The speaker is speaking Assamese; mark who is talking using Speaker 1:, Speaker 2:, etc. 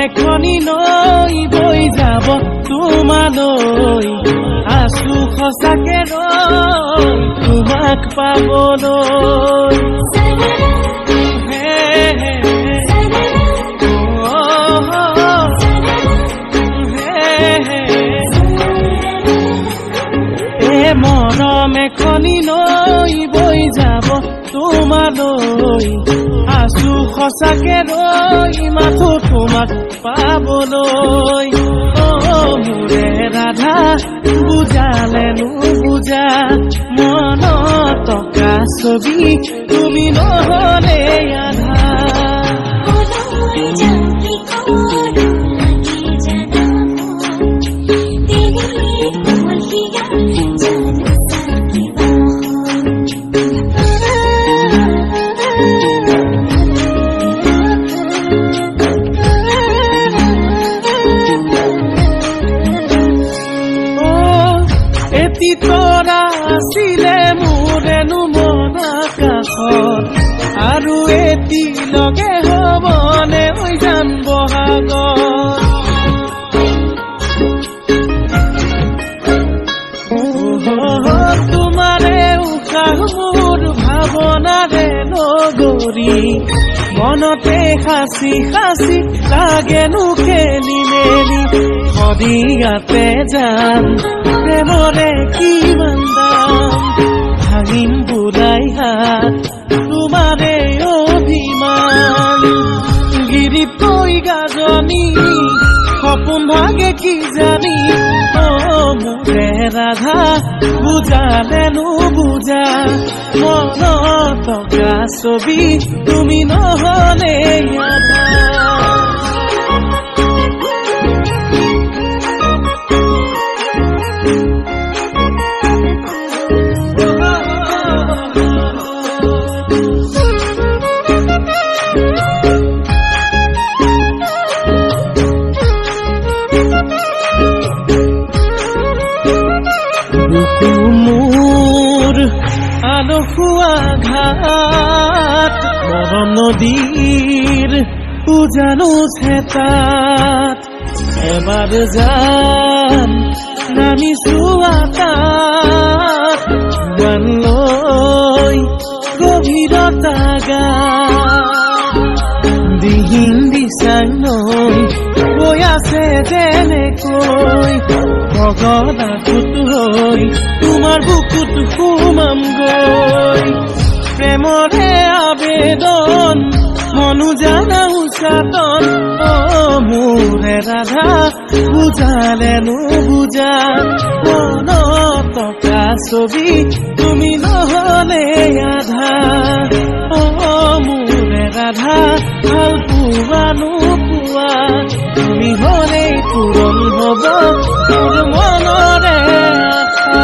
Speaker 1: এখনি নৈ বৈ যাব তোমালৈ, আছো সঁচাকে ৰৈ তোমাক পাবলৈ। মৰম এখনি নৈ বৈ যাব তোমালৈ, আছো সঁচাকে ৰৈ মাথো তোমাক পাবলৈ। অ মোৰে ৰাধা বুজালে নুবুজা, মনত টকা ছবি তুমি নহলে আধা। এটি তৰা আছিলে মোৰেনো মন আকাশত, আৰু এটি লগে হ'বনে ঐ জান বহাগত। তোমাৰে উশাহ মোৰ ভাৱনাৰে নগৰী, মনতে সাঁচি সাঁচি লাগেনো খেলি মেলি। সদিয়াতে যাম প্ৰেমৰে কিমান দাম, ভাঙিম বুলাই হাত তোমাৰে অভিমান। গিৰিত কৈ গাজনি সপোন ভাগে কি জানি, অ মোৰে ৰাধা বুজালে নুবুজা, মনত টকা ছবি তুমি নহলে আধা। মোৰ আলসুৱা ঘাট মৰম নদীৰ উজানো চেতাত, এবাৰ যাম নামি চোৱা তাত, গান লৈ গভীৰতা গাত। দিহিং দিচাং নৈ গৈ আছে যেনেকৈ, বগলা ফুট হৈ তোমাৰ বুকুত সোমাম গৈ। প্ৰেমৰে আবেদন মনো জানা উচাতন, অ মোৰে ৰাধা বুজালে নুবুজা, মনত টকা ছবি তুমি নহলে আধা। অ মোৰে ৰাধা ভাল পোৱা নোপোৱা, তুমি হলেই পূৰণ হব মোৰ মনৰে আশা।